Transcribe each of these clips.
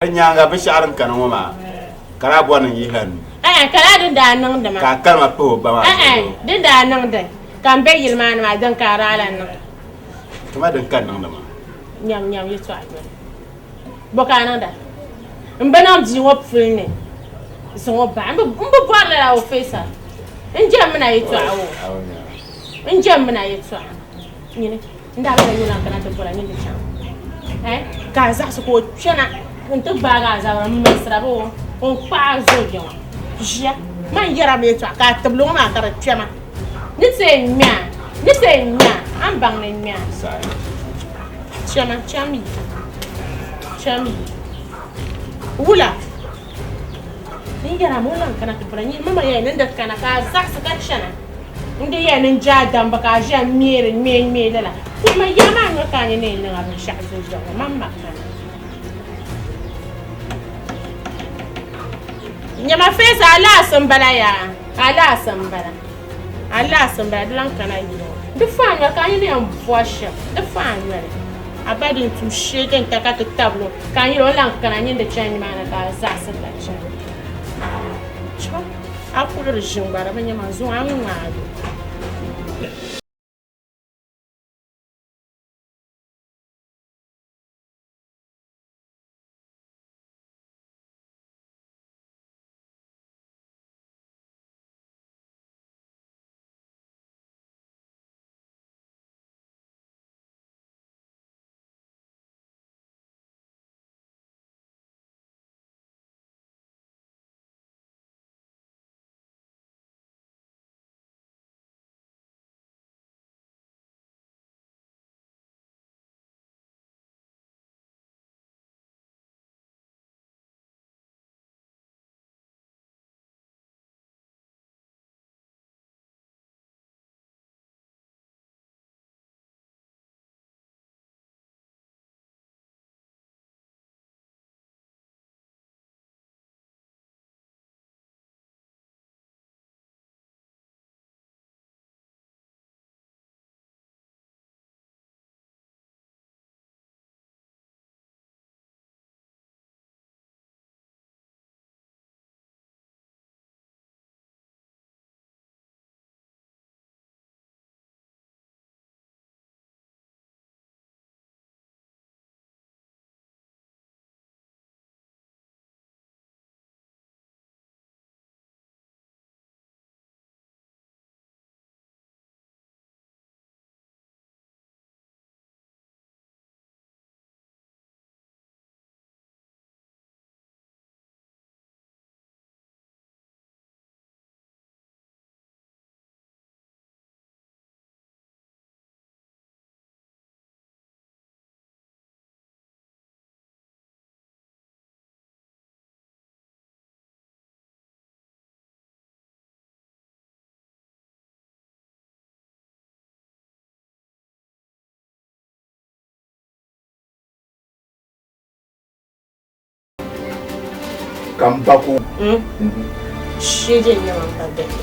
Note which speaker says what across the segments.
Speaker 1: Di nyaaŋa binshɛɣu din kana ŋɔ maa, ka daa bɔri ni n yihi la nuu.
Speaker 2: Ɛɛn, ka lala din daa niŋdi maa.
Speaker 1: Ka a kalima pahi o ba maa zuɣu.
Speaker 2: Ɛɛn, din daa niŋdi ka m be yili maa ni maa, din ka a daa lan niŋ.
Speaker 1: Tuma din ka niŋdi maa.
Speaker 2: Nyam, nyam yɛtɔɣa doli. Bɔ ka a niŋda? M bi niŋ bia ŋɔ puli ni zaŋ o bahi. M bi bɔri lala o feesa. N jɛmmina yɛtɔɣa o. N jɛmmina yɛtɔɣa. Nyini. N daa bala nyuna kana ti bɔra nyin di chaŋ eh ka a zaɣisi ka o kpɛna n-ti gbaagi a zabiri m-milisira bee o n-kpaɣi a zo yiŋa ʒiya. Man yɛra mi yɛtɔɣa ka a tibili ŋɔ maa ka di kpɛma. Ni ti yɛn ŋme a, ni ti yɛn ŋme a, a ni baŋ ni n ŋme a. Kpɛma, cham yi, cham yi. Wula? N yɛra mi o lan kana ti bɔra nyin mama yɛli ni n di kana ka a zaɣisi ka chana. N di yɛli ni n je a damba ka a ʒiya ŋ-ŋmeeri ŋ-ŋmee ŋ-ŋmee lala. Kuɣima yaa maa noli ka a nya ni yɛn niŋ a binshɛɣu zuɣu ŋɔ, man ma kana. Nyama Feza, alaasi m-bala yaa, alaasi m-bala, alaasi m-bala, di lan kana yili ŋɔ. Di fa a noli ka a nya ni yɛn bɔri shɛm, di fa a noli. A ba din tuui sheegi n-ta ka ti tabili o, ka a nya o ni lan kana nyin di chani nimaani ka a zaɣisi ka chani. Chɔ! A kuɣiri ʒini gba di bi nya ma zuŋɔ a ni ŋmaagi o.
Speaker 3: Ka m ba ku.
Speaker 2: Shee nyɛ ŋun ka bɛti.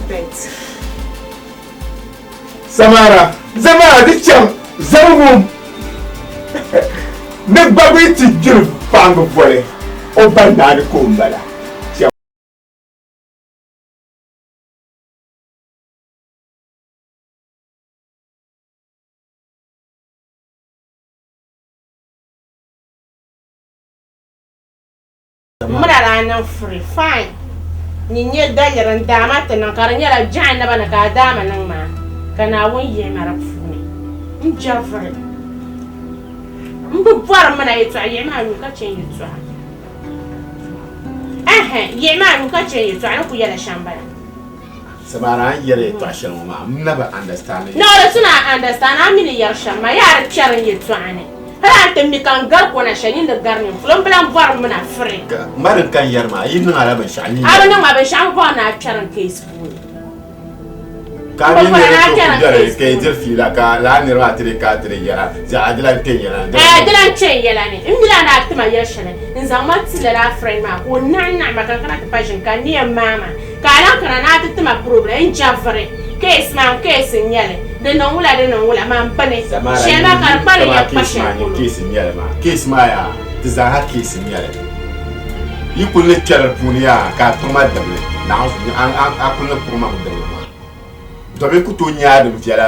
Speaker 2: Bet.
Speaker 3: Samara, Zamara di chaŋ Zariwum ni gbabi ti gbiri paɣiŋgi voli o ba naani ka o m-bala.
Speaker 2: Muna daa niŋ free, fine. Nyin nyɛ daliri n daa ma ti niŋ ka di nyɛla jahannaba ni ka a daa ma niŋ maa ka Naawuni yihi ma di puuni. N jɛviri. M bi bɔri muna yɛtɔɣa, yihi ma a nuu ka chɛ n yɛtɔɣa. Ɛhɛn, yihi ma a nuu ka chɛ n yɛtɔɣa, n ni ku yɛla shɛm bala.
Speaker 1: Samara a ni yɛri yɛtɔɣa shɛli ŋɔ maa m na bi understand li.
Speaker 2: No di tu ni a understand a mi ni yɛri shɛm maa yaa di kpɛri n yɛtɔɣa ni hali a ni ti mi ka n gari kona shɛli nyin di gari ninvuɣu m bi lan bɔri m mina free.
Speaker 1: Ka m ba din ka n yɛri maa a yi niŋ a la binshɛɣu nyin
Speaker 2: A bi niŋ ma binshɛɣu m bɔri ni a kpɛri n case puuni.
Speaker 1: Ka a mi niriba tooi ku bɛri ka yi diri fiila ka lala niriba maa ti di ka a ti di yɛra zaa a di lan kpe n yɛla ni.
Speaker 2: Ɛɛ di lan kpe n yɛla ni. M mi la ni a ti ma yɛli shɛli n zaŋ ma ti lala a friend maa ka o naɣi naɣi ma ka n kana ti pa ʒini ka n ni yɛn maai maa ka a lan kana ni a ti ti ma problem n jɛviri case maa n case n nyɛli. Di niŋ wula di niŋ wula man bini shɛli maa ka di kpali yɛn kpa shɛli polo.
Speaker 1: Case n-nyɛli maa. Case maa yaa di zaa ha case n-nyɛli. Yi kuli ni kpɛri di puuni yaa ka a kpuɣi ma dibili Naawuni a kuli ni kpuɣi ma dibili maa. Domi ku tooi nya a din viɛla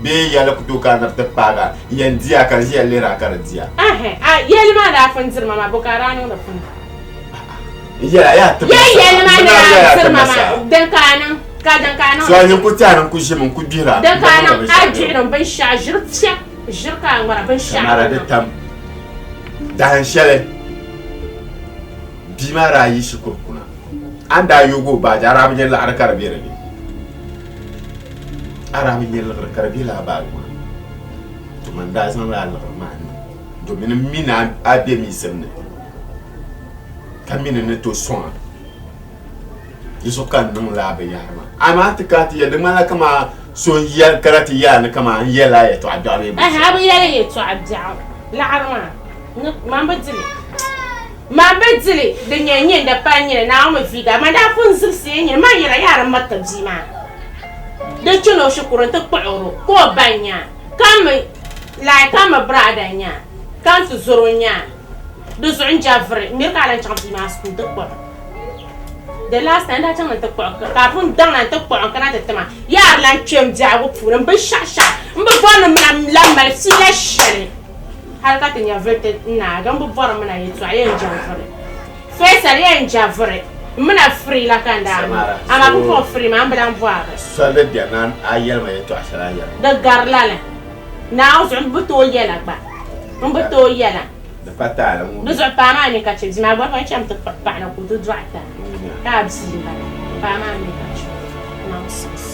Speaker 1: bee yɛlli ku tooi kana ni di ti paagi a n-yɛn di a ka di ʒiya lihiri a ka di di a.
Speaker 2: Ɛhɛ, a yɛlli maa daa pun diri ma maa, bɔ ka a daa niŋdi puni?
Speaker 1: N yɛli a yaa ti
Speaker 2: ma sa. Yɛlli maa ni daa diri ma maa, din ka a niŋ, ka din ka a niŋ.
Speaker 1: So a nyin ku ti a ni n ku ʒimi n ku gbihiri a.
Speaker 2: Din ka a niŋ, a gbihiri m binshɛɣu, ʒiri piɛm, ʒiri ka a ŋmara binshɛɣu.
Speaker 1: Samara di tam dahin shɛli bia maa daa yi shikuru kuna. A ni daa yoog o baaji, a daa bi nya liɣiri ka di be di ni? A daa bi nya liɣiri ka di be lala baaji maa ni? To man daa zaŋ lala liɣiri maa niŋ domin m mi ni a be miisim ni ka mi ni ni tooi sɔŋ a. Di zuɣu ka n niŋ lala binyahari maa. Amaa ti kana ti yɛli di ŋmanila kaman so n-yɛli kana ti yɛli a ni kaman n yɛlila a yɛtɔɣa biɛɣu bee
Speaker 2: binshɛɣu. Ɛhɛ, a bi yɛli yɛtɔɣa biɛɣu liɣiri maa ni man bi di li. Man bi di li, di nyɛ nyini, di pa nyini, Naawuni mi viigi a. Man daa pun zibisi ya nyini, man yɛra yaa di miriti bia maa. Di chani o shikuru nti kpuɣir o ka o ba n-nya a, ka mi like ka mi brother n-nya a, ka n ti zɔr o n-nya a. Di zuɣu n je vuri, m miri ka a lan chaŋ bia maa school nti kpuɣi o. The last time n daa chaŋ ni nti kpuɣi o ka a pun daŋ na nti kpuɣi o n-kana ti ti ma, yaa di lan kpe m biɛhigu puuni, m binshɛɣushɛɣu, m bi bɔri ni m mini a lan mali fiila shɛli. Hali ka ti nyɛvili ti naagi m bi bɔri m mina yɛltɔɣa yɛn jɛ vuri. Faisal yɛn jɛ vuri m mina free la ka n daa niŋ amaa pumpɔŋɔ free maa m bi lan bɔhiri.
Speaker 1: Soli di bɛni a yɛli ma yɛltɔɣa shɛli a ni yɛli ma.
Speaker 2: Di gari lala. Naawuni zuɣu m bi tooi yɛla gba. M bi tooi yɛla.
Speaker 1: Di pa taali ŋɔ.
Speaker 2: Di zuɣu paɣa maa ni ka chɛ bia maa gba pa cham ti kpuɣi paɣa na ka o ti dɔɣi ti a ka a bia m-bala. Paɣa maa ni ka chɛ o. Nonsense.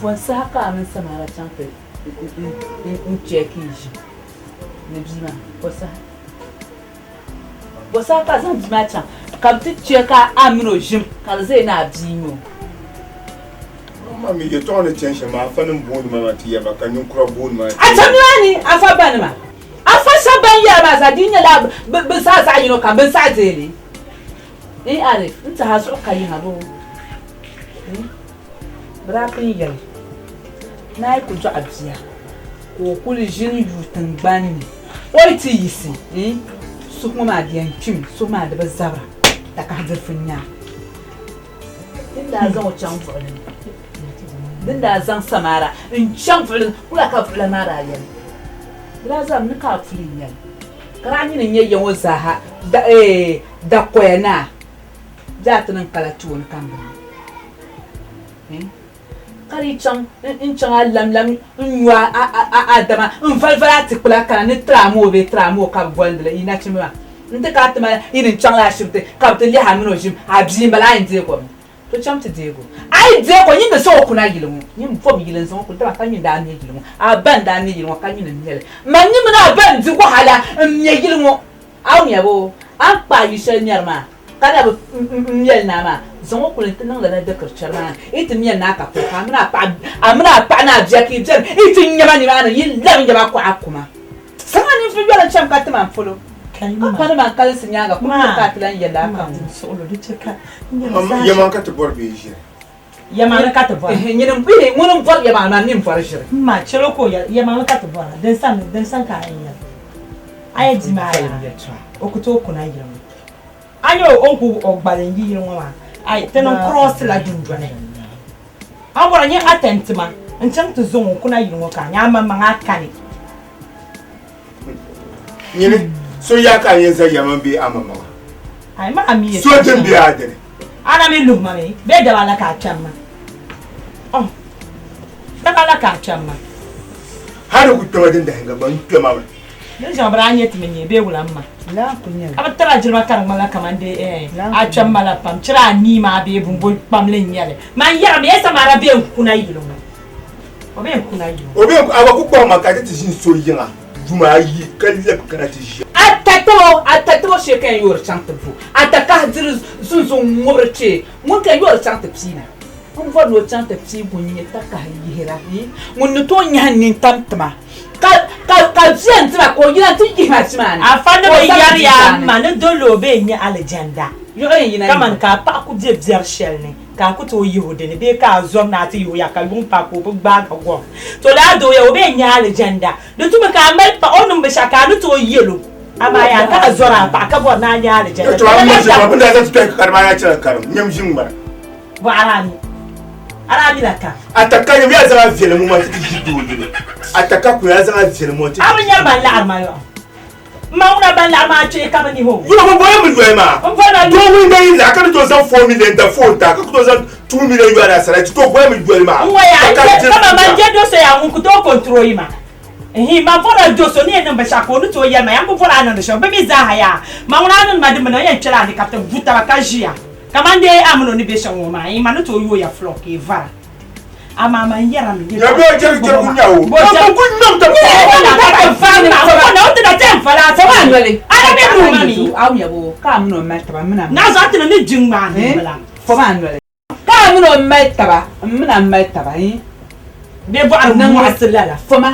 Speaker 4: Bɔn saha ka a mini Samara chaŋ ti n-cheeki ʒim ni bia maa? Bɔ saha? Bɔ saha ka a zaŋ bia maa chaŋ ka bɛ ti che ka a min o ʒim ka di zaya ni a bia n-nyɛ o?
Speaker 3: Ma mi yɛtɔɣa ni chani shɛm maa, afanim booni ma maa ti yɛri ma ka ninkura booni ma.
Speaker 4: A cham nimaani afa banima, afa shɛba ban yɛra maa zaa di nyɛla bɛ zaa zaɣ yino kam, bɛ ni saɣi deei li. N Arif, n tɛha zuɣu ka yiŋa boo? Bɛ daa pun yɛli ni a yi ku dɔɣi bia ka o kul ʒini yuui tiŋgbani ni, o yi ti yiɣisi, suhu ŋɔ maa di yɛn kpimi, suhu maa di bi zabira, takahi dirifu n-nyɛ a. Din daa zaŋ o chaŋ buɣili ni, din daa zaŋ Samara n-chaŋ buɣili ni, wula ka buɣila maa daa yɛli? Di daa zaŋmi ni ka a puli n-nyɛ li, ka daa nyini n-nyɛ ya ŋɔ zaaha dakoya naa. Bɛ a ti niŋ kala tooni ka m bini ka di chaŋ n-chaŋ a lamlam n-nyu a adama n-valivali a tikpila kana ni tiramoo bee tiramoo ka bɛ bolindi li yi nachimba maa nti ka a ti mali yi ni chaŋla ashibiti ka bɛ ti lihi a mini o ʒim a bia m-bala a yɛn deeg o mi to chaŋ ti deeg o a yi deeg o nyin di zaŋ o kuna yili ŋɔ nyin bom yili n-zaŋ o kuli dama ka nyin daa me yili ŋɔ a ba n-daa me yili ŋɔ ka nyin m-me li man nyin mini a ba n-di wahala m-me yili ŋɔ a wumya boo a ni kpaai yu shɛli mɛri maa Ka na bi mɛli naa maa, zaŋ o kuli nti niŋ lala dikiri chɛri maa ni, yi ti mɛli naa ka pɔi ka a mini a paɣa, a mini a paɣa ni a bia ka yi beni, yi ti nyama nimaani, yi labi nyama kɔɣa kuma. Zaŋ a ninvuɣ yɔli n-cham ka ti ma m polo, ka pa ni man kalinsi nyaaŋa kum tiri ka a ti lan yɛli a ka ŋun.
Speaker 3: Yɛmaŋ ka ti bɔri bee ʒiri?
Speaker 5: Yɛmaŋli ka ti bɔra.
Speaker 4: Nyini m-bihi, ŋuni m-bɔri yɛmaŋli maa mi m-bɔri ʒiri.
Speaker 5: M ma, chɛl o ka o yɛli, yɛmaŋli ka ti bɔra, din sani, din sani ka a yɛn yɛli. A yi di maa yaa, o ku tooi kuna yili ŋɔ. A nya o ni ku o gbali n-yi yili ŋɔ maa, ayi, ti niŋ kurɔsi la dundɔni. A ni bɔra nyɛ a tanti ma n-chaŋ ti zaŋ o kuna yili ŋɔ ka a nya amaŋmaŋ a kani.
Speaker 3: Nyini, so yaa ka a yɛn za yɛmaŋ bee amaŋmaŋa?
Speaker 5: Ayi, ma a mi
Speaker 3: So
Speaker 5: yɛtɔɣa
Speaker 3: din be a dini.
Speaker 5: A na mi luhi ma mi bee daba la ka a kpɛm ma? Oh, daba la ka a kpɛm ma.
Speaker 3: Hal di ku kpɛma din dahinga gba, n kpɛma mi.
Speaker 5: Din shɛŋa bɛ daa nyɛ ti mi nyɛ bee wula m ma? Ka bɛ tiri a jilima ka di ŋmanila kaman dee eh, a kpɛm ma la pam, chira a nii maa bee bumbo kpamli n-nyɛ li. Man yɛrimi, ya Samara bee n-kuna yili ŋɔ? O bee n-kuna yili ŋɔ?
Speaker 3: O bee n-, a gba ku kpaŋ ma ka ti ti ʒini so yiŋa yuma ayi ka lɛbi kana ti ʒiya.
Speaker 5: A ta
Speaker 4: tabo a ta tabo shee ka yɛn yoori chaŋ ti bo a ta kahi diri zunzuŋ ŋubiri kpee ŋun ka yɛn yoori chaŋ ti piina n bɔri ni o chaŋ ti pii ŋun nyɛ takahi yihira ŋun ni tooi nyahi n nintam tima ka ka ka bia n dima ka o yina nti yihi ma ʒi maa ni
Speaker 5: Afa ni
Speaker 4: ka o
Speaker 5: bi
Speaker 4: zaŋ
Speaker 5: yɛri
Speaker 4: bia
Speaker 5: ya
Speaker 4: maa ni.
Speaker 5: ma ni doli o bee n-nyɛ alijanda
Speaker 4: Yuɣu yɛn yina
Speaker 5: kaman
Speaker 4: ni.
Speaker 5: ka a paɣa ku be biɛri shɛli ni ka a ku tooi yihi o dini bee ka a zɔri ni a ti yihi o ya ka yuŋ paai ka o bi gbaag a gom. To lala doo ya o bee n-nyɛ alijanda. Di tumi ka a mali paɣa o ni bi shɛli ka a ni tooi yɛl o, amaa yaa ka a zɔri a paɣa ka bɔri ni a nyɛ alijanda.
Speaker 3: Yɛtɔɣa n mali shɛli bɛ daa zaŋ ti kpɛhi karim a yaa chɛla karim nyam ʒi ŋmara.
Speaker 5: Bɔ Arami? Arami la ka.
Speaker 3: Ataka nyam yaa zaŋ a viɛlim ŋɔ maa ti ti ʒi doo yili. Ataka ku yaa zaŋ a viɛlim ŋɔ ti.
Speaker 5: A bi nyari ban laɣiri ma yɔɣu. M ma ŋuna ban laɣiri maa kpee ka bi nihi o.
Speaker 3: Yino bi bɔri mi yɔi maa.
Speaker 5: N bɔri ma
Speaker 3: Doo ŋun na yi lahi ka ni tooi zaŋ 4 million da phone ta ka ku tooi zaŋ 2 million yɔri a sara ti tooi bɔri mi yɔli maa.
Speaker 5: N ŋɔ yaa
Speaker 3: Ka
Speaker 5: n
Speaker 3: ka
Speaker 5: je kama man
Speaker 3: diri
Speaker 5: je do so yaa ŋun ku tooi control yi ma. Ihi man bɔrila do so ni yɛn niŋ binshɛɣu ka o ni tooi yɛli ma yaa n bi bɔri a niŋdi shɛm bɛ mi zaaha yaa ma ŋuna a niŋdi ma din bi niŋ n yɛn kpɛla a ni ka ti gu taba ka ʒiya. Kaman dee a min o ni be shɛm ŋɔ maa, yi ma ni tooi yooya floor ka yi vara. Amaa man yɛra mi
Speaker 3: Ya bɛ jɛri jɛri ku nya o.
Speaker 5: Bo jɛri.
Speaker 3: Ka ku ŋmɛm ta
Speaker 5: Nyɛ na ka ti vari maa, ko na o ti na ti yɛn vala a
Speaker 4: Fo maa noli.
Speaker 5: A na bɛ nuu ma mi.
Speaker 4: A nya bo ka a min o mali taba mina.
Speaker 5: Naa zuɣu a ti ni ni gbi ŋmaa ni bala.
Speaker 4: Fo maa noli. Ka a min o mali taba n min a mali taba yi.
Speaker 5: Bɛ bɔɣiri muɣisi lala.
Speaker 4: Fo ma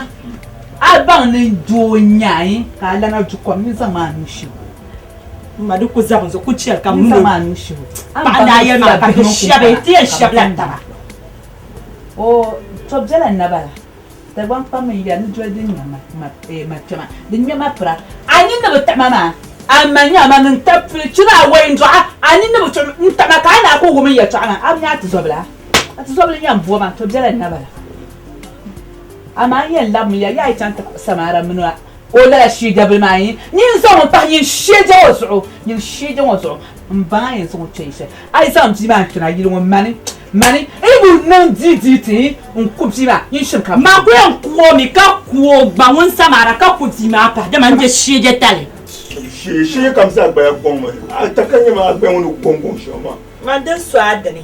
Speaker 4: a baŋ ni doo n-nya yi ka a lana du kom ni zaŋ maa nuu shihi o.
Speaker 5: Ma di ku zabi n zuɣu ku chɛli ka
Speaker 4: N
Speaker 5: mino
Speaker 4: zaŋ maa nuu shihi o.
Speaker 5: Paɣa daa yɛli maa ka ti shɛbi ti yɛn shɛbila taba.
Speaker 4: O to bela naba la, Dagbaŋ kpam n yɛri ni doli din ŋmɛ ma kpɛma, din ŋmɛ ma pira. A nini ni bi taɣi ma maa, a ma nya ma ni n-tabi puli chira awɔi n-dɔɣi a, a nini ni bi tuɣi n-taɣi ma ka a naa ku wum n yɛltɔɣa maa, a bi nya a tizɔbila? A tizɔbili n-yɛn bo ma, to bela naba la. Amaa n yɛn labimi ya, yaa yi chaŋ ti kpuɣi Samara min o O lala sheejabili maa yi nyin zaŋ o pahi nyin sheeja ŋɔ zuɣu, nyin sheeja ŋɔ zuɣu m baŋ a yɛn zaŋ o kpe shɛli. A yi zaŋ bia maa n-kpɛna yili ŋɔ mani, mani n yi bi niŋ dii dii ti n ku bia maa, nyin shiri ka.
Speaker 5: Man ku yɛn ku o mi ka ku o gba ŋun Samara ka ku bia maa pahi dama n je sheeja tali.
Speaker 3: Shee shee kam zaa gbaya gɔŋ mi, a ta ka nyɛ a gbaya ŋɔ ni gɔŋ gɔŋ shɛm maa.
Speaker 5: Man din so a dini.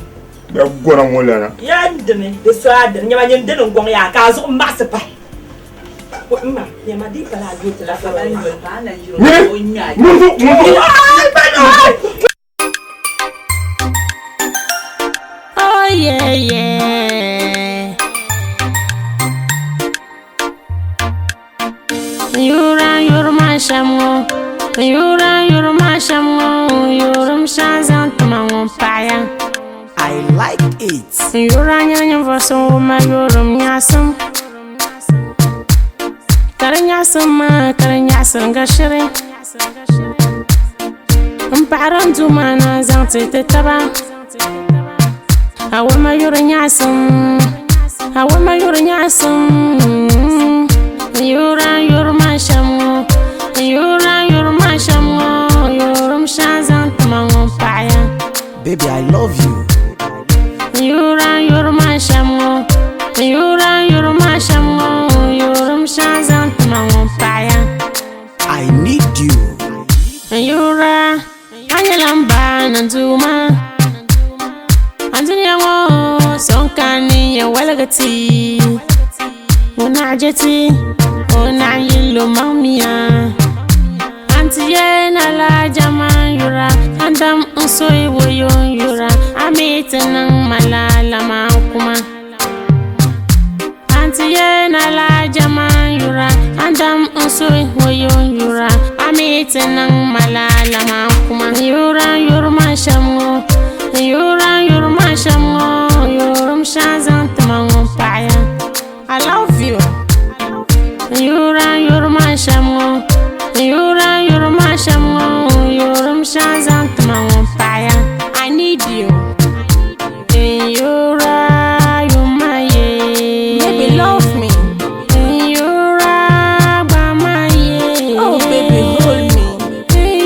Speaker 3: Gbaya gɔna ŋɔ lana.
Speaker 5: Yaa n dini, di so a dini, nyama nyin dini n-gɔŋ yaa ka a zuɣu maɣisi pahi.
Speaker 2: Oh yeah yeah. N yura n yuri ma shɛm ŋɔ n yura n yuri ma shɛm ŋɔ n yurim shɛŋ zaŋ tima ŋɔ paɣaya.
Speaker 6: I like it.
Speaker 2: N yura nyɛla ninvuɣu so ŋun mali yurim nyaɣisim. Ka di nyaɣisim maa ka di nyaɣisiri n gari shiri. N paɣiri n duuma na zaŋ ti ti taba. A wumma yuri nyaɣisim, a wumma yuri nyaɣisim. N yura n yuri ma shɛm ŋɔ, n yura n yuri ma shɛm ŋɔ, yurim shɛŋ zaŋ tima ŋɔ paɣiya.
Speaker 6: Baby, I love you.
Speaker 2: N yura n yuri ma shɛm ŋɔ, n yura n yuri ma shɛm ŋɔ, yurim shɛŋ zaŋ tima ŋɔ paɣiya.
Speaker 6: I need you.
Speaker 2: N yura a nyɛla m ba ni n duuma. Andunia ŋɔ so n kani yɛn waligi ti. Ŋun naɣ je ti, o naɣ yil o maŋ mia. Anti ye na la jama n yura, an dam n soyi woyo n yura, a mi ti niŋ ma lala maa kuma. Anti ye na la jama n yura, an dam n soyi woyo n yura, a mi ti niŋ ma lala maa kuma. N yura n yuri ma shɛm ŋɔ, n yura n yuri ma shɛm ŋɔ, yurim shɛŋ zaŋ tima ŋɔ paɣiya. I love you. N yura n yuri ma shɛm ŋɔ, n yura n yuri ma shɛm ŋɔ, yurim shɛŋ zaŋ tima ŋɔ paɣiya. I need you. N yura yuma ye.
Speaker 7: Baby, love me.
Speaker 2: N yura gba ma ye.
Speaker 7: Oh, baby, hold me.
Speaker 2: N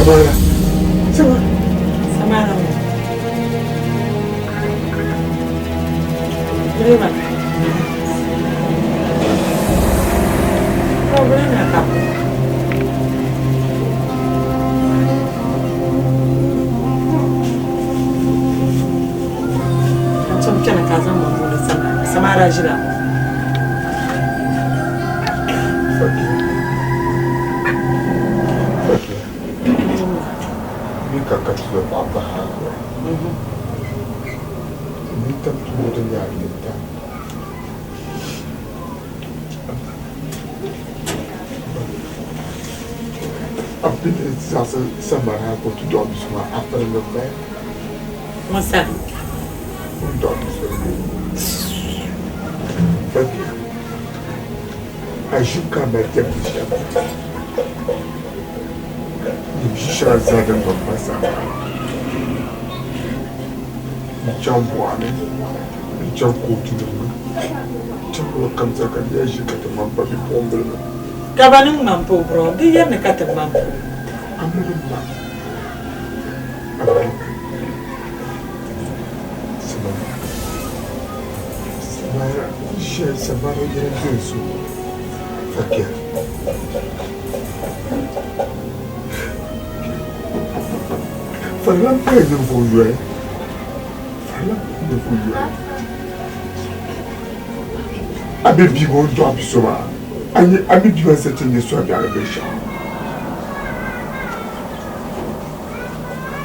Speaker 3: Samara. Samara.
Speaker 5: Samara ŋɔ. Direba. Problem na ka. An tom chana ka zaŋ ma booni Samara. Samara ʒila.
Speaker 3: Fakia. Fakia. Mi ka ka tuzo paɣa pahi a zuɣu. Mi tam tumo din nyɛ a binta. A bi ni zaɣisi Samara ka o ti dɔɣi bi so maa, a filimmi m-bala.
Speaker 5: Ŋun sani.
Speaker 3: O ni dɔɣi bi so. Fakia. A ʒim ka a mali diɛmdi shɛm. Di ʒi shɛŋa zaa din niŋ ma saha maa. N chaŋ buɣa ni, n chaŋ kootu nim ni, n chaŋ luɣili kam zaa ka di yaa ʒi ka ti ŋmani pa bipuɣimbila maa.
Speaker 5: Ka ba ni ŋmani pa o bro, di yɛri ni ka ti ŋmani pa o.
Speaker 3: A mini ma, a mini ma. Samara, Samara, shɛli Samara yɛli n suhu, Fakia. Farilan paya ninvuɣ yoli. Farilan paya ninvuɣ yoli. A be bia ŋɔ n-dɔɣi bi so maa, a nya a mi bia maa sa ti nya sɔbiɛɣu ni binshɛɣu.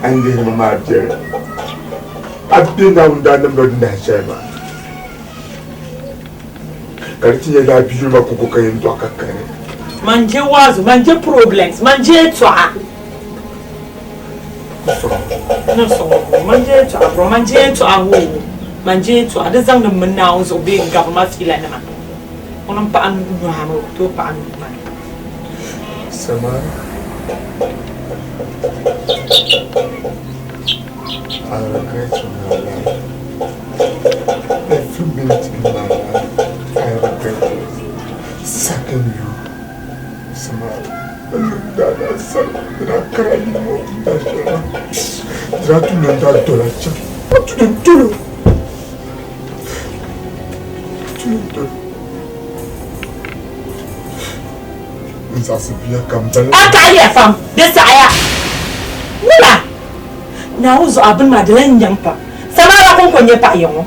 Speaker 3: A ni lihiri ma maa biɛri. A be Naawuni daa niŋ ba nahi shɛli maa, ka di ti nyɛ lala bia yuli maa kɔŋko ka yɛn dɔɣi ka kani.
Speaker 5: Man je waazu, man je problems, man je yɛltɔɣa. Niŋ sɔŋ o, man je yɛltɔɣa bro, man je yɛltɔɣa hoo, man je yɛltɔɣa, di zaŋdi m mini Naawuni zuɣu bee n-gabi ma fiila nima. Ŋuni m-paɣi n nyɔhi mi, o ku tooi paɣi n nuhi maa.
Speaker 3: Samara, I regret my life. Every minute in my life, I regret it. Sucking you, Samara. Dada sara, dada kara yi mo, dada shɛra. Dada tu na da dola cha. Tu na dolo. Tu na dolo. N zaɣisi bia ka m bala.
Speaker 5: A kaɣi ya fam, di saɣiya. Wula! Naawuni zuɣu a bini maa di lan nyaŋ pam. Samara kɔŋko n-nyɛ paɣ ya ŋɔ.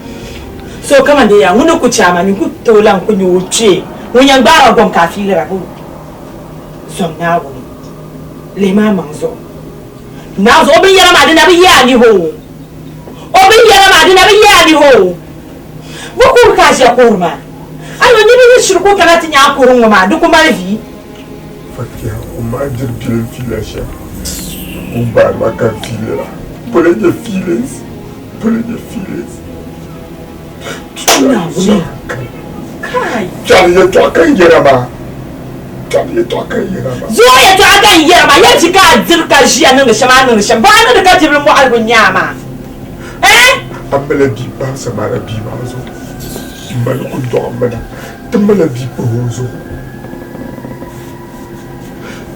Speaker 5: So kaman di ya ŋun ni ku chɛ a maa, nyin ku tooi lan ku nya o kpee ŋun yɛn gbaar a gom ka a fiilira bɛ zom Naawuni. Lihim a maŋ zuɣu. Naawuni zuɣu o binyɛra maa di na bi ye a lihi o. O binyɛra maa di na bi ye a lihi o. Bɔ kuhiri ka a ʒiya kuhiri maa? Ayo, niriba yi shiri ku kana ti nya a kuhiri ŋɔ maa, di ku mali vi.
Speaker 3: Fakiha, o maa diri bilim fiila shɛm, o baari ma ka n fiilira. Polo nyɛ feelings, polo nyɛ feelings. Kpɛri yɛtɔɣa ka n yɛra maa, kpɛri yɛtɔɣa ka n yɛra maa.
Speaker 5: Zuɣu yɛtɔɣa ka n yɛra maa, yɛli ti ka a diri ka ʒiya niŋdi shɛm, a niŋdi shɛm, bɔ a niŋdi ka dibili mɔɣiligu nya a maa? Eh!
Speaker 3: A mala bia pahi Samara bia maa zuɣu, m ma ni ku dɔɣi m ma na, ti mala bia pahi o zuɣu.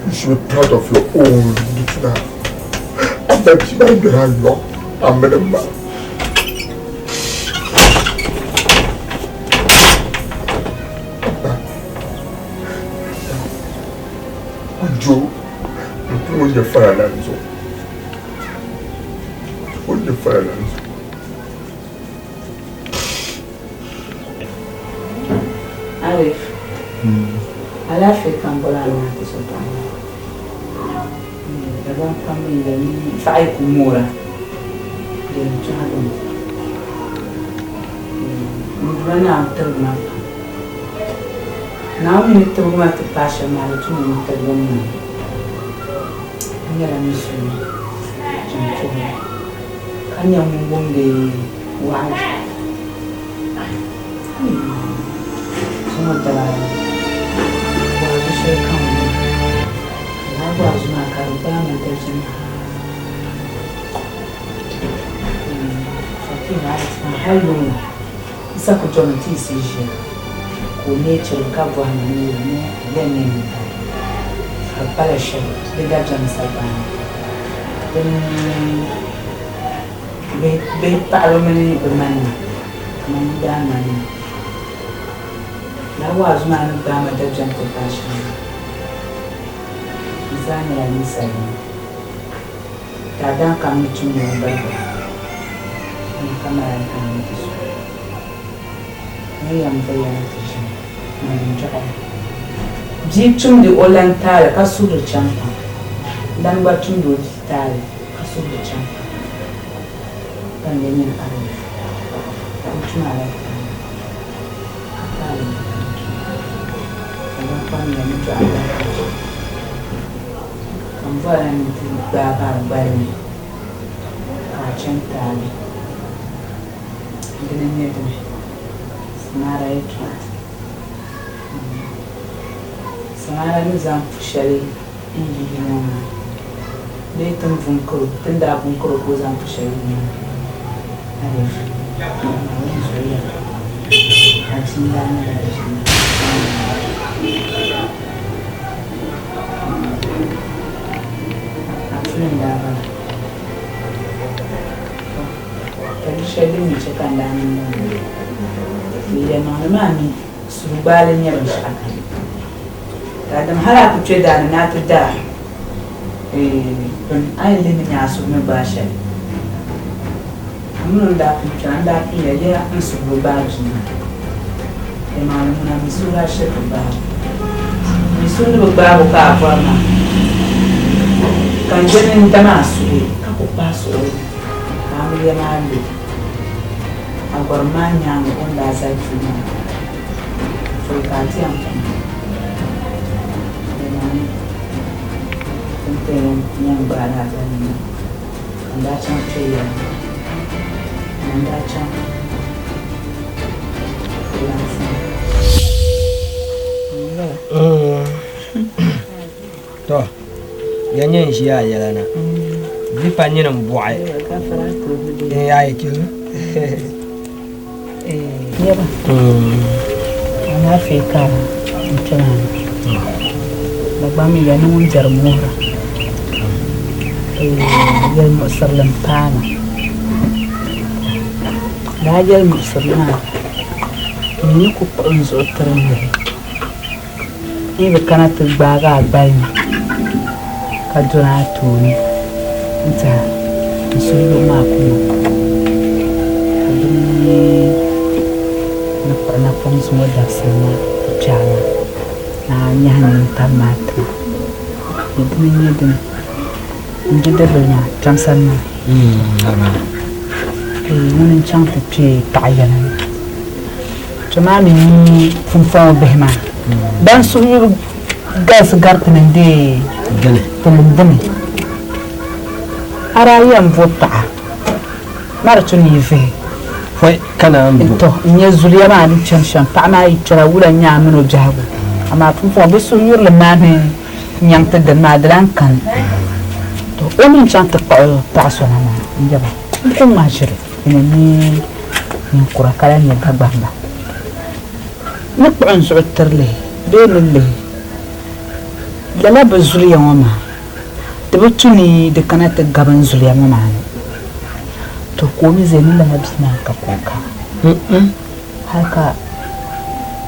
Speaker 3: You should be proud of your own Dutuna. A ma bia maa ŋmɛri a yɔɣu, a mini m ma. Abba, Abba, jo, n ku ŋun nyɛ faralan zuɣu. O nyɛ faralan zuɣu.
Speaker 4: Arif, alaafee ka m bɔri a maa ti so paɣa maa. Dagbaŋ pam mi yɛli ni paɣa yi ku moora, di yɛn tɔhigimi. N Duuma Naawuni tiligi ma pam. Naawuni mi ni tiligi ma ti paai shɛm maa, di tu ni n tiligi m maŋa. N nyɛla musulimi jintuhira ka nyɛ ŋun wumdi wa'azu. Zuŋɔ daba ayi wa'azu shɛli ka n wum ka lala wa'azu maa ka di gbaai ma dabiɛm hali yuŋ ŋɔ n sa ku dɔmi nti yiɣisi ʒiya ka o neei chirigi ka bɔhi ma ni o yɛn neemi m-bala ka di pala shɛli di dabiɛm n-sa gbaai ma. Dini bihi paɣaba mini bɛ manima kamani yi daa manima. Lala waazu maa ni gbaai ma dabiɛm ti paai shɛm maa, di zaa nyɛla ninsalinima. Daadam kam ni tumdi o ni balibala, amaa ka mali alikauli ni ti suhu. N ni yɛn boli ya na ti ʒini, mani n-dɔɣi ya. Bia tumdi o lan taali ka suhuri chaŋ pam. Lan gba tumdi o bia taali ka suhuri chaŋ pam. Ka n lee nyini Arif, n tum a la taali, ka taali mi ka n tum. Ka lan kpamya ni dɔɣi a alibarika. Ka m bɔri a ni ti gbaag a gbali ni ka a chani taali. Dini n-nyɛ dini? Samaara yɛtɔɣa. Samaara ni zaŋ pu shɛli n-yi yili ŋɔ maa bee ti ni ti ni daa vuŋ kar o ka o zaŋ pu shɛli yi maa Alif, Naawuni zuɣu yɛla, a bia n-daa nyɛ lala ʒii maa. A puli n-daa bala. Ka du shɛli din mi chɛ ka n daa niŋ lala maa. Di yɛlimaŋli maa mi suhugbaali n-nyɛ binshɛɣu kam. Daadam hal a ku kpe daa ni ni a ti da bini, a yi lihi mi nya a suhu ni gbaai shɛli. A mini o ni daa pun kpɛra, n daa pun yɛli ya n suhu bi gbaai bia maa. Yɛlimaŋli ŋuna mi suhu daa shiri bi gbaai o. Mi suhu ni bi gbaag o ka a bɔri maa, ka n je ni n dam a suhi ka ku kpahi suɣili ka amiliya maa lu a gɔrim maa nyaaŋa o ni daa zali puli maa pɔi ka a ti yɛn kum. Yɛlimaŋli din ti yɛn gbaai lala zaligu maa ka n daa chaŋ kpe yɛli maa ni n daa chaŋ o lan sani.
Speaker 8: To, ya nyɛ n ʒiya a yɛla na. Di pa nyini n bɔɣi. Ya yi chɛ.
Speaker 4: Yaba. Alaafee ka n kpɛma ni. Dagbaŋ mi ya ni ŋun jɛri muhira. Yɛli muɣisirili m paai ma. Lala yɛli muɣisirili maa n ni ku kpuɣi n zuɣu tiri n lihi. N yi bi kana ti gbaag a gbali ni ka dɔni a tooni n-tɛha n suhuyubu maa ku niŋ. Ka dini n-nyɛ ni kpuɣi napɔŋ zuŋɔ dabisili maa ti kpe a maa ni a nyahi n nintam maa ti ma. Ni dini n-nyɛ dini n bidibbil maa kpɛm sani maa. Ŋuni n-chaŋ ti kpe paɣ yɛla ni. Kpɛ maa mi ni pumpɔŋɔ bihi maa ban suhuyubu galisi gari ti ni deei tilim dini. A daa yɛn bo paɣa ma di tu ni yi vihi.
Speaker 8: Pɔi ka naan bo.
Speaker 4: Tɔ! N-nyɛ zuliya maa ni chani shɛm, paɣa maa yi kpɛra wula n-nyɛ a mini o biɛhigu. Amaa pumpɔŋɔ bɛ suhuyurili maa ni nyaŋ ti dini maa di lahi kani. Tɔ! O mi n-chaŋ ti kpuɣi paɣa so na maa n-yaba n-ku ŋma ʒiri bɛ ni ninkura ka lahi nyɛ Dagbamba. Ni kpuɣi n zuɣu tiri lihi bee ni lihi lala bɛ zuliya ŋɔ maa, di bi tu ni di kana ti gabi n zuliya ŋɔ maa ni. To ka o mi zaya ni lala bia maa ka ka o ka hali ka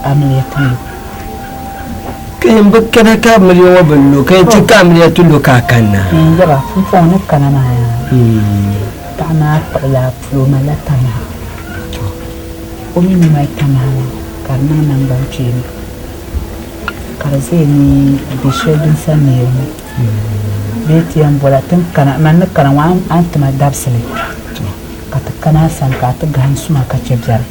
Speaker 4: amiliya ti lu.
Speaker 8: Ka n bi kana ka amiliya ŋɔ bi lu, ka n ti ka amiliya ti lu ka a kanna.
Speaker 4: N yaba, pumpɔŋɔ ni kana maa paɣa maa kpuɣila puli o malila tamaha. O mi ni mali tamaha maa ka di niŋ naŋgbankpeeni ka di ʒɛya ni bɛ shɛli din sa neeri ŋɔ bee ti yɛn bola ti ni kana man ni kana ŋɔ a ni ti ma dabisili ka ti kana a sani ka a ti gahim suma ka chɛ biɛri.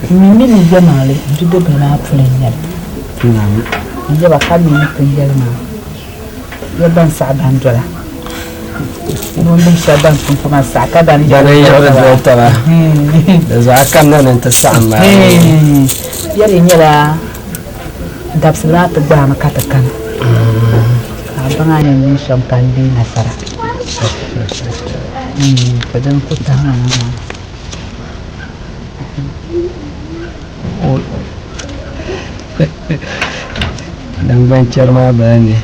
Speaker 4: N mi ni ni yɛlimaŋli n bidibbil maa puli n-nyɛ li. N yaba ka mi ni pun yɛli maa. Ya ban saɣi ban dola. Noombihi shɛba ban pun kpa maa saɣi ka ban
Speaker 8: Bana yiɣiri doli taba. Di zuɣu a kamina ni nti saɣim maa.
Speaker 4: Ya di nyɛla dabisili maa ti gbaami ka ti kana. Ka a baŋ a ni yɛn niŋ shɛm ka n deei nasara. Ka dini ku tahi ma na maa.
Speaker 8: Dangban chɛri maa bala ni.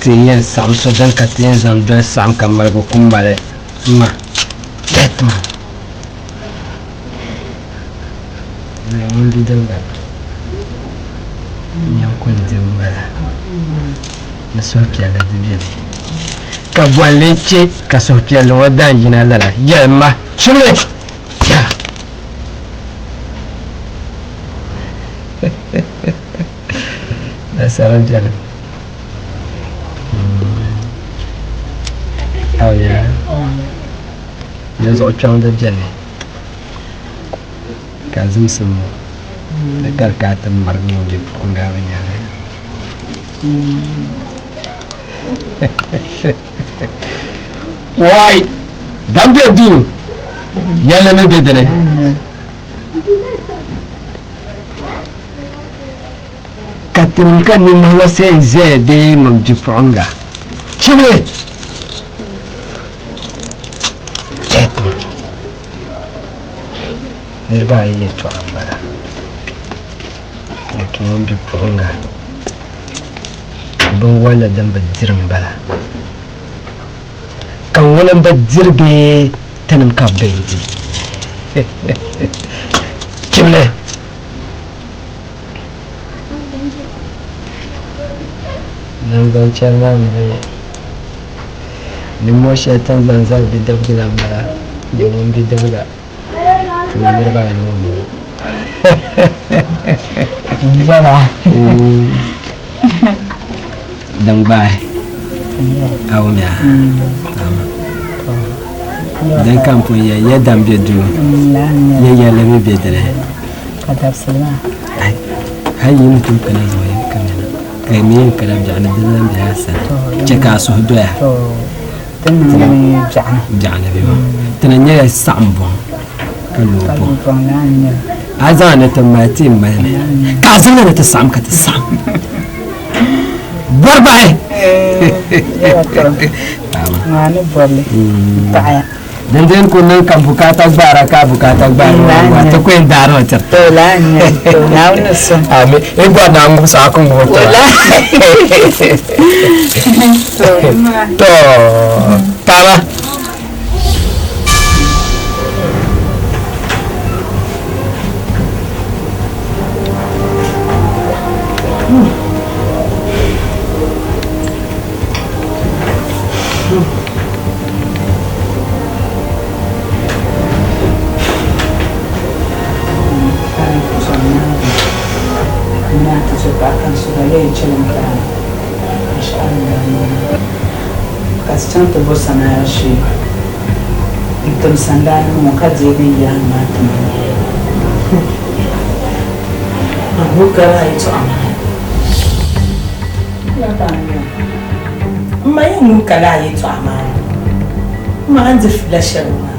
Speaker 8: Ti yɛn saɣim so din ka ti yɛn zaŋ doli saɣim ka maligu ku mali ma. Yɛltima. Nyɛ ŋun bidibiga n-yɛn kuli di m-bala ni suhupiɛlli di beni. Ka bolli n-chɛ ka suhupiɛlli ŋɔ dan yina lala. Yɛlima, Chimli! Ya! Nasara beni. Oh yeah. Dinzuɣu kpiɔŋ di beni ka zimsim di kari ka a ti marigi ŋun bipuɣiŋga bi nyɛli. Wai! Dam be duu! Yɛlli mi be dini. Ka tinim ka ninlihi ŋɔ see n-zaya bee ŋun bipuɣiŋga chibili niriba ayi yɛltɔɣa m-bala. Di ŋun bipuɣiŋga binwalli din bi diri m-bala. Ka ŋuni m-bi diri bee tinim ka bɛ di chibili. Nangbani chɛri maa m-bɔŋɔ. Nimmoo shɛli ti ni zaŋ zali bidibigi la m-bala, nyɛ ŋun bidibiga puuni niriba ayi ŋɔ m-bɔŋɔ. Din gbaai a wumya din ka m pun yɛli ya dam be duu ya yɛlli mi be dini.
Speaker 4: Ka dabisili maa?
Speaker 8: Hal yi ni tooi kana zuɣu yɛn kamina, ka yi mi yɛn kana biɛɣuni di lan be a sani. Chɛ ka a suhu doya.
Speaker 4: Ti ni niŋ biɛɣuni.
Speaker 8: Biɛɣuni bɛ maa. Ti ni nyɛla saɣim buɣim ka looi buɣim. A zaŋ ni ti mali ti mali mi, ka a zaŋ ni ti saɣim ka ti saɣim. Bɔri bahi!
Speaker 4: Ŋaa ni bɔrili paɣaya.
Speaker 8: Dindin ku niŋ ka bukaata gbaara ka bukaata gbaara wa ti ku yɛn daari o tiri.
Speaker 4: To laa n-nyɛ to Naawuni ni sɔŋ.
Speaker 8: Ami i bɔri ni a ŋubi so a ku ŋubi tira. To paɣaba.
Speaker 4: Ka ti chaŋ ti bo samaria shee n-tim sandaani ŋɔ ka deegi n yaanima maa ti ma.
Speaker 5: M ma yɛn ŋun ka lala yɛtɔɣa maa ni, m ma a ni di fiila shɛli ŋɔ maa,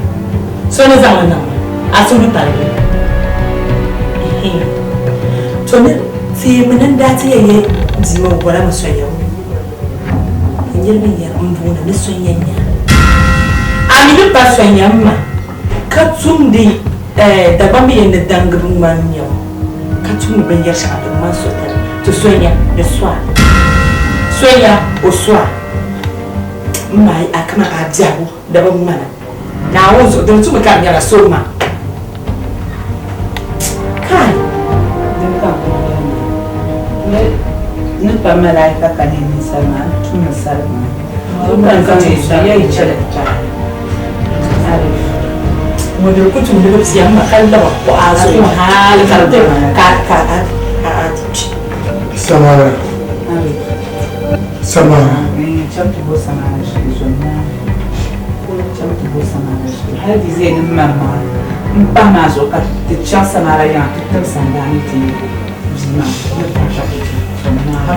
Speaker 5: so ni zaŋ li niŋ ma, a suhu paligi. To ni teemi ni n daa ti yɛn yɛ bia maa o bɔla mi sonya ŋɔ. N yɛli binyɛra m booni ni sonya nya. A mi ni pa sonya m ma ka tumdi Dagbaŋ mi yɛn ni daŋgibu ŋmani nyɛ o. Ka tumdi binyɛr shɛŋa din ŋmani sotali ti sonya di so a. Sonya o so a. M ma a kaman a biɛhigu di bi ŋmana Naawuni zuɣu di ni tumi ka di nyɛla so ma. Kai!
Speaker 4: Dini ka m pun yɛli maa, ni ni pa malaika ka nyɛ ninsal maa, n tumdi sariga maa. Dini ka n zaŋ yi zuɣu ya yi chɛli paai. Alif.
Speaker 5: Ŋɔ di ku tumdi bi bia ma ka laba kuɣa a zuɣu hali ka di ka ka a a ti kpi.
Speaker 3: Samara. Samara.
Speaker 4: Chaŋ ti bo samara shee zom naa. Chaŋ ti bo samara shee hali di zaya ni mari maa m pahi maa zuɣu ka ti chaŋ samara yaŋa ti tim sandaani ti bia maa ni pahi ka ti chaŋ zom naa.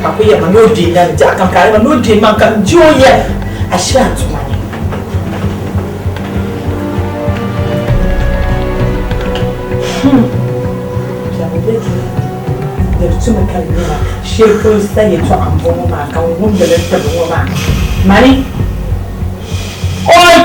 Speaker 5: Ka ku yɛli ma ni o deei na ni biɛɣu kam ka a yɛli ma ni o deei maŋ ka n di o yɛli a shiri a tuma ni. Di tumi ka di nyɛla shɛli polo sa yɛltɔɣa m-bɔŋɔ maa ka n wumdi li n-tiri ŋɔ maa. Mani! Oi!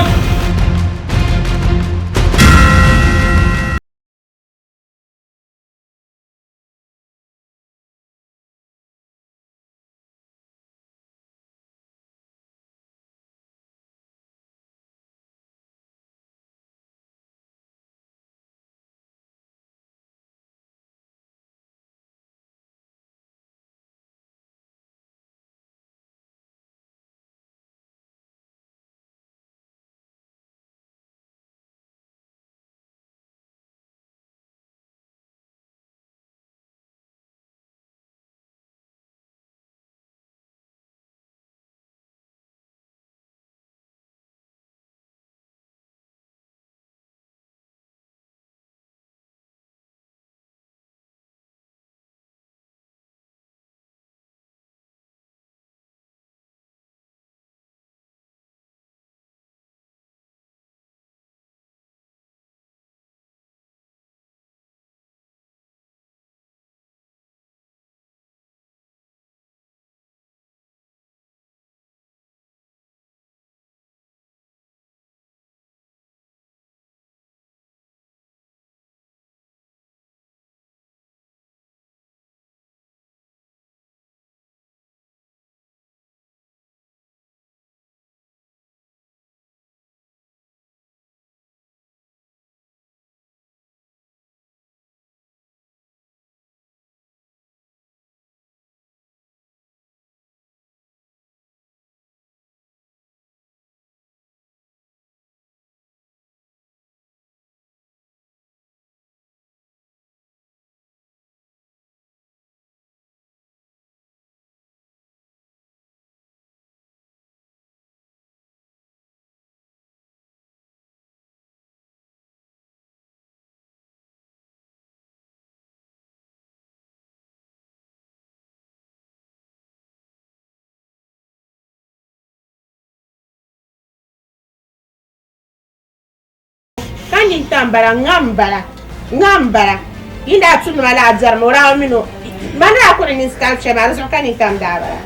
Speaker 2: ninta m-bala, ŋa m-bala, ŋa m-bala. Yi ni daa tumdi ma lala biɛri maa, o daa bi min o. Man ni daa kuli ninsal shɛli maa, di zuɣu ka nintam daa bala.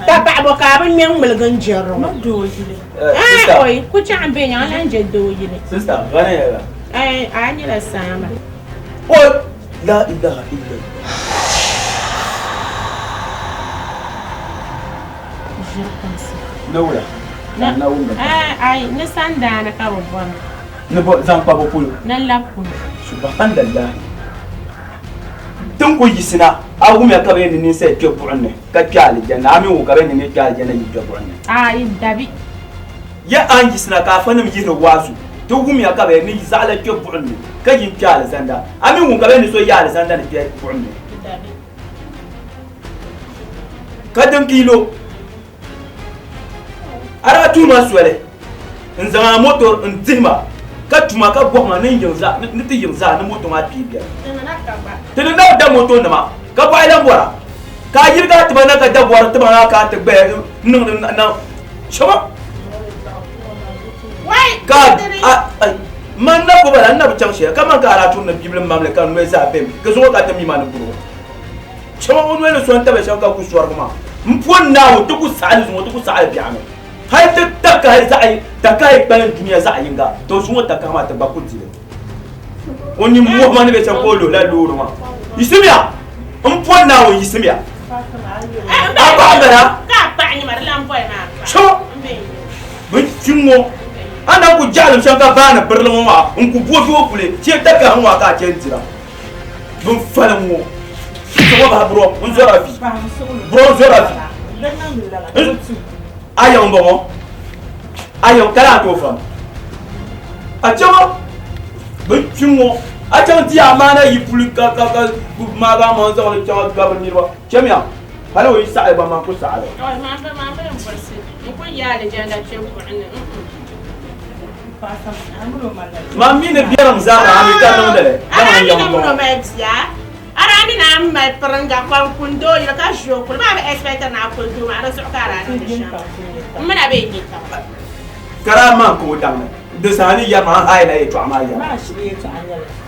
Speaker 2: Ka paɣa bɔ ka a bi ŋme ŋ-ŋmiligi n-jɛri o. Aai oi, ku chaŋ m-be nyaŋ a lan je doo yili.
Speaker 9: Sister, ghana yɛla.
Speaker 2: Aai, a nyɛla saama.
Speaker 9: Oi, la ilaha illallah.
Speaker 2: Ʒiri kpansi.
Speaker 9: Ni wula?
Speaker 2: Ka n na wumdi ka. Aai, ai, ni sandaani ka bɛ bɔri.
Speaker 9: Ni bɔ zaŋ kpa bɔ polo?
Speaker 2: Ni n labi kuni.
Speaker 9: Subahanallahi. Tin ku yiɣisina, a wumya ka bɛ yɛn ni ninsal kpe buɣim ni ka kpe alijanna, a mi wum ka bɛ yɛn ni nir kpe alijanna yi kpe buɣim ni.
Speaker 2: Aai, dabi.
Speaker 9: Ya a ni yiɣisina ka afanim yihiri waazu, ti wumya ka bɛ yɛn ni zaɣila kpe buɣim ni ka yi kpe alizanda, a mi wum ka bɛ yɛn ni so yi alizanda ni kpe buɣim ni.
Speaker 2: Dabi.
Speaker 9: Ka din ka yi lo. A daa tuhi ma soli n-zaŋ a moto n-dihi ma, ka tuma ka bɔhi ma ni ni ti yiŋ zaa ni moto maa kpee beni. Ti ni na bi da motonima, ka bɔhi lan bɔra, ka a yirigi a tiba na ka da bɔri tiba maa ka a ti gbaya n-niŋdi na shɛba. Ka a man na bo ba la, n na bi chaŋ shɛli, kaman ka a daa turi ni bibili mamli ka n noli zaa bemi, ka zuŋɔ ka a ti mi ma ni buri o. Shɛba o noli ni so n-tabili shɛba ka ku sɔrigi maa. M poni Naawuni, ti ku saɣi li zuŋɔ, ti ku saɣi li biɛɣuni. Hal ti takahi zaɣ takahi kpalim dunia zaɣ yiŋga, to zuŋɔ takahi maa ti gba ku di li. O nini mɔhi ma ni be shɛm ka o luhila loori maa. Yiɣisimiya! M poni Naawuni, yiɣisimiya! A paɣa m-bala? Shɛba bɛ kpi ŋ-ŋɔ, a na ku jaɣilim shɛm ka baani birili ŋɔ maa n-ku boogi o kuli, shee takahi ŋɔ maa ka a chɛ n-dira. Bin faliŋ ŋɔ ŋɔ bahi buro n zɔra vi buro n zɔra vi a yiŋ n bɔŋɔ a yiŋ ka lahi tooi fam a chaŋ bin kpi ŋɔ a chaŋ ti amaana yi puli ka ka ka maagi a maŋ zaŋli chaŋ gabiri niriba chamiya hali o yi saɣali gba man ku saɣali. Man mi ni biɛrim zaa maa, a mi ka niŋdi li, dama n yɛm m-bɔŋɔ.
Speaker 2: A daa mi ni a mali piringa ka n kuni doo yili ka ʒi o kuli maa bi expect ni a kuli doo maa di zuɣu ka a daa niŋdi shɛm. M mini a bee n-nyɛ taba.
Speaker 9: Ka daa man ka o daŋ ni di saha ni yɛri ma a haai la yɛtɔɣa maa yɛra.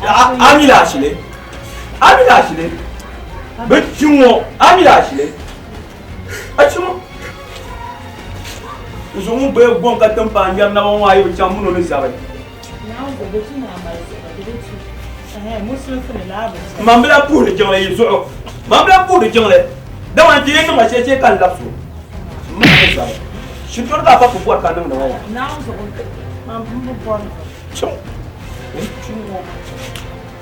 Speaker 9: A mi la ashili, a mi la ashili, bɛ kpi ŋ-ŋɔ, a mi la ashili. Achimu n zo ŋun gba gɔŋ ka timpaa ŋmɛri naba ŋɔ ayi bi chaŋ min o ni zabi. Man bi lahi puhiri jiŋli yi zuɣu. Man bi lahi puhiri jiŋli dama n ti yɛn niŋ a shɛli chɛ ka n labisi o. M min o ni zabi. Shintɔri ka a pa ku bɔri ka niŋdi ŋɔ maa. Chimu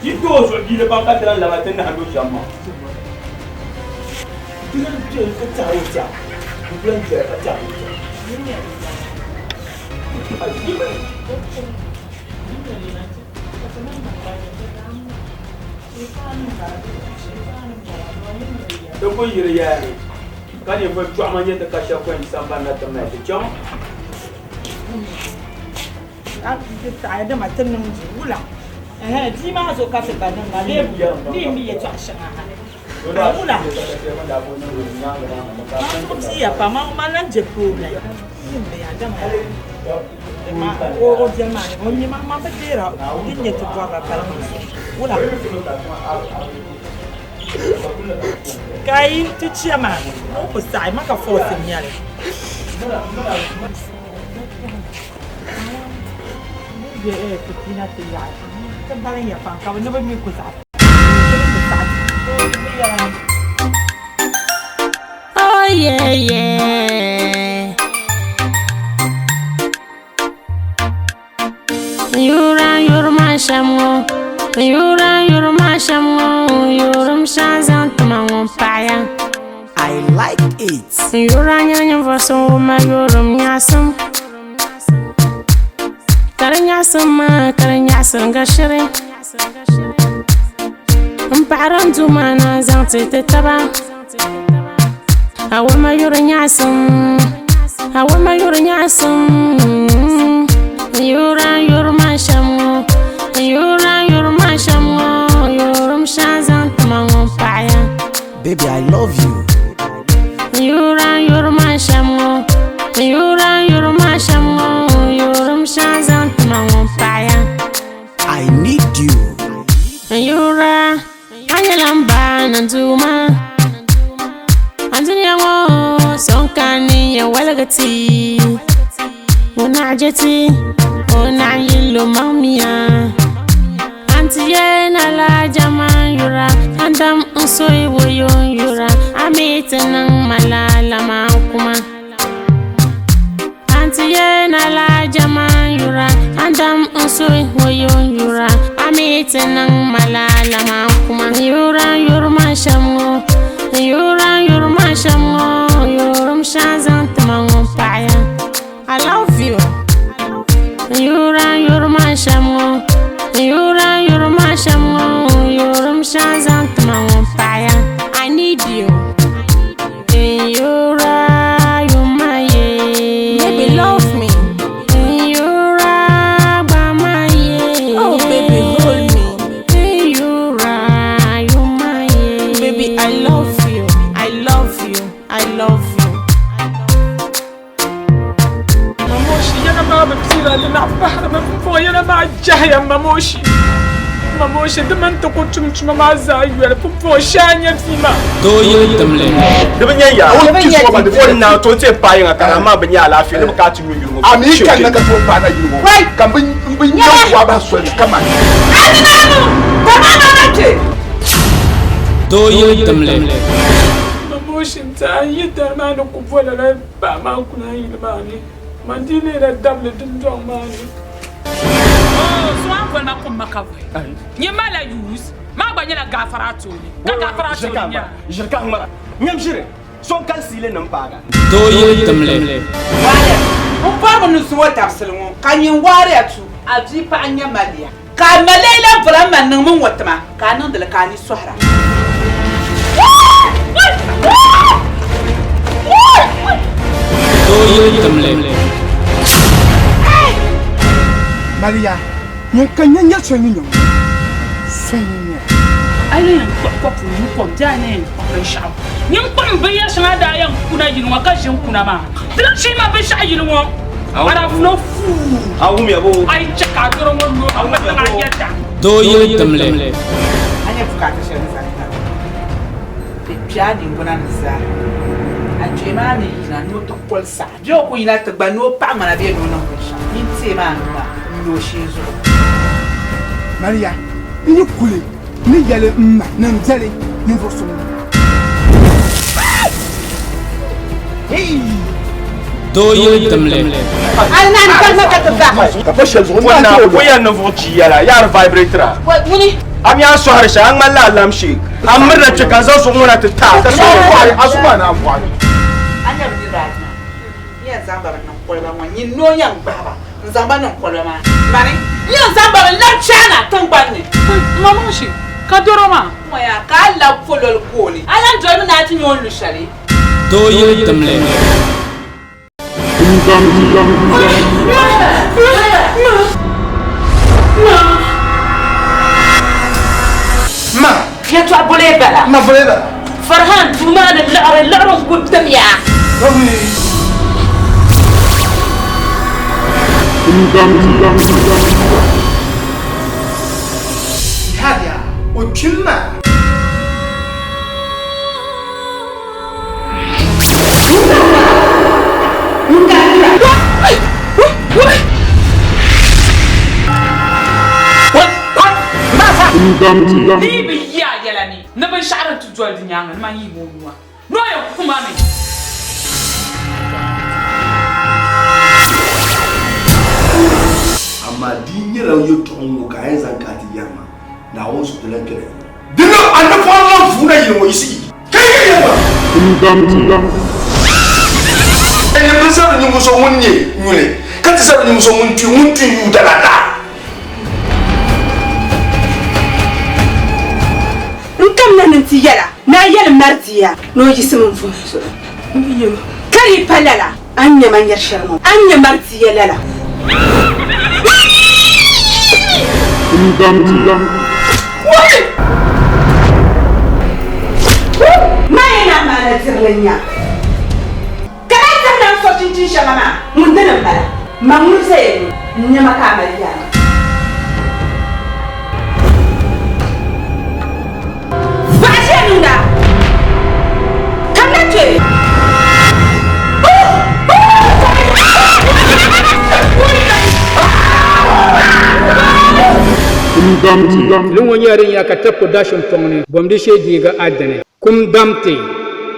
Speaker 9: yi ti o zuɣu biili pam ka ti lahi laba ti nahindi o shɛm maa. Ti ku yiri yaya ni ka ninvuɣ chɔɣima nyɛ ti ka shɛb kɔŋ sambani na ti mali ti chaŋ.
Speaker 4: Dama ti niŋ di wula bia maa zuɣu ka ti gba niŋ maa bee bɛ mi yɛltɔɣa shɛŋa ha. Wula maa piya pa ma ma lan je problem ma o viɛli maa ni o mi ma ma bi deera din nyɛ ti bɔrila pali maa zuɣu wula ka yi ti chɛ maa o ku saɣi ma ka force n nyɛli ti balim ya pam ka ni bi mi ku zaɣi
Speaker 7: Oh yeah yeah. Yura yuri ma shɛm ŋɔ, yura yuri ma shɛm ŋɔ, yurim shɛŋa zaŋ tima ŋun paɣiya.
Speaker 6: I like it.
Speaker 7: Yura nyɛla ninvuɣ so ŋun mali yurim nyaɣisim. Ka di nyaɣisim maa ka di nyaɣisim ka shiri. M paɣiri n Duuma na zaŋ ti ti taba. A wumma yuri nyaɣisim, a wumma yuri nyaɣisim. N yura n yuri ma shɛm ŋɔ, n yura n yuri ma shɛm ŋɔ, yurim shɛŋa zaŋ ti ma ŋun paɣiya.
Speaker 6: Baby, I love you.
Speaker 7: N yura n yuri ma shɛm ŋɔ, n yura n yuri ma shɛm ŋɔ, yurim shɛŋa zaŋ ti ma ŋun paɣiya. na Duuma. Andunia ŋɔ so n-kani yɛn waligi ti. O naɣ je ti, o naɣ yil o maŋ mia. Anti ye na la jama n-yura, a dam n-soyi woyo n-yura, a mi ti niŋ ma lala maa kuma. Anti ye na la jama n-yura, a dam n-soyi woyo n-yura, a mi ti niŋ ma lala maa kuma. N yura n yuri ma shɛm ŋɔ, n yura n yuri ma shɛm ŋɔ, n yurim shɛŋa zaŋ ti ma ŋun paɣiya. I love you. N yura n yuri ma shɛm ŋɔ, n yura n yuri ma shɛm ŋɔ, n yurim shɛŋa zaŋ ti ma ŋun paɣiya. I need you. N yura yuma ye. Baby love me. N yura gbama ye. Oh baby hold me. N yura yuma ye. Baby I love you. I love you. I love you.
Speaker 10: Mamoshi yɛla maa bi piila di naɣ pahirimi pumpɔŋɔ yɛla maa jɛhiya Mamoshi Mamoshi di mini ti ku tum tuma maa zaa yoli pumpɔŋɔ shee a nya bia maa.
Speaker 11: Doo yili dimli.
Speaker 9: Di bi nya ya. O ti so ba di o na to te paai yiŋa ka amaa bi nya alaafee ni bi ka ti nyu yuli ŋɔ.
Speaker 3: A mi ka na ka tooi paai na yili ŋɔ ka n bi nya wa bahi soli ni kaman.
Speaker 11: Doo yili dimli.
Speaker 10: Mamoshi n-ti a n yi dari maa ni ku bo lala paɣa maa kuna yili maa ni, man dii leela dabili dundɔŋ maa ni.
Speaker 4: Oh, so a boli ma kum ma ka vuhi. Nyɛ ma la yuus, maa gba nyɛla gaafara a tooni, ka gaafara a tooni nyɛla.
Speaker 9: Ʒiri ka ŋmara, nyam ʒiri, so n-kali siili ni m-paaga.
Speaker 11: Doo yili dimli.
Speaker 4: Waale, m bɔrimi ni zuŋɔ dabisili ŋɔ ka nyin waariya tu a bia paɣa n-nyɛ Malia. Ka a ma lee lan bɔri a ma niŋmi ŋ-ŋɔ ti ma, ka a niŋdi li ka a ni sɔhira.
Speaker 11: Doo yili dimli.
Speaker 3: Maria, nyin ka nya nya so ni nyɛ ŋɔ? So n-nyɛ.
Speaker 10: A yi yɛn kpuɣi kɔpu nyu kom bee a ni yɛn kpuɣi binshɛɣu, nyin kpuɣim binyɛr shɛŋa daa yɛn kuna yili ŋɔ ka ʒi n-kuna maa. Di lahi shee maa binshɛɣu yili ŋɔ. A daa vuno fuu.
Speaker 9: A wumiya bo.
Speaker 10: A yi chɛ ka a dɔro ŋɔ lo a ŋmani a yɛda.
Speaker 11: Doo yili dimli.
Speaker 4: A nya bukaata shɛli ni zaŋ tab ti kpe a niŋgbuna ni zaa. A kpee maa ni yina ni o ti koli saɣi bee o ku yina ti gba ni o paɣi ŋmana bee ni o niŋ binshɛɣu, nyin teemi a nuu maa n-lo o shee zuɣu.
Speaker 3: Maria, n yi kuli ni yɛli m ma ni m biɛli ninvuɣ so ŋun.
Speaker 11: Doo yili dimli.
Speaker 9: Ka pa shɛli zuɣu n na o yɛn ninvuɣ chi yɛla yaari vibrator a mi a sɔhiri shɛli a ŋmanila alam shake a mirina kpe ka n zaŋ zuɣu ŋɔ na ti taai ka sɔhiri
Speaker 3: a zuɣu maa naan bɔɣi ni.
Speaker 4: A nya bɛ niriba ayi maa n yɛn zaŋ ba bi niŋ koliba ŋɔ nyin noo yɛn gbahi ba n zaŋ ba niŋ koliba maa mani n yɛn zaŋ ba bi labi China tiŋgbani ni.
Speaker 10: Mamoshi, ka doro maa.
Speaker 4: Ŋɔ yaa ka a labi pololi gooni a lan dolimi ni a ti nya o ni lu shɛli.
Speaker 11: Doo yili dimli.
Speaker 3: Ma!
Speaker 4: Yɛtɔɣ bulee bala.
Speaker 3: Ma bulee bala.
Speaker 2: Farhan duu maa ni liɣiri liɣiri n-ku timya.
Speaker 3: Jihad yaa, o kpimi maa.
Speaker 10: Di yi bi yi a yɛla ni, ni binshɛɣu din ti doli di nyaaŋa ni man yi o nua ni o yɛn kum a mi.
Speaker 12: Amaa di yi nyɛla yɛtɔɣa ŋ-ŋɔ ka a yɛn zaŋ ka a ti yɛri ma, Naawuni suhu ti lan kpɛla yɛla.
Speaker 9: Di niŋ a napɔŋ lan vuuna yili ŋɔ yiɣisi yi ka yi yɛli ma. N bi zabiri ninvuɣ so ŋun nyɛ nyuli, ka ti zabiri ninvuɣ so ŋun kpi ŋun tu yuui dala daa.
Speaker 5: N kamina ni n ti yɛl a ni a yɛli Mardia ni o yiɣisimi n-vuhi n zuɣu. Ka di yi pa lala, a ni nya ma nyari shɛli ŋɔ, a ni nya Mardia lala. Ma yi na maana dirili n-nya ka daa zaŋ na n-so chinchin shɛŋa maa, ŋun dini m-bala? Ma ŋun zaya ŋɔ n-nya ma ka a mali yaa. Baɣa ʒiya niŋda.
Speaker 11: Li ŋɔ nyɛla din yina ka Tech Production tɔŋ ni, bom di shee deegi a dini. Kum damti.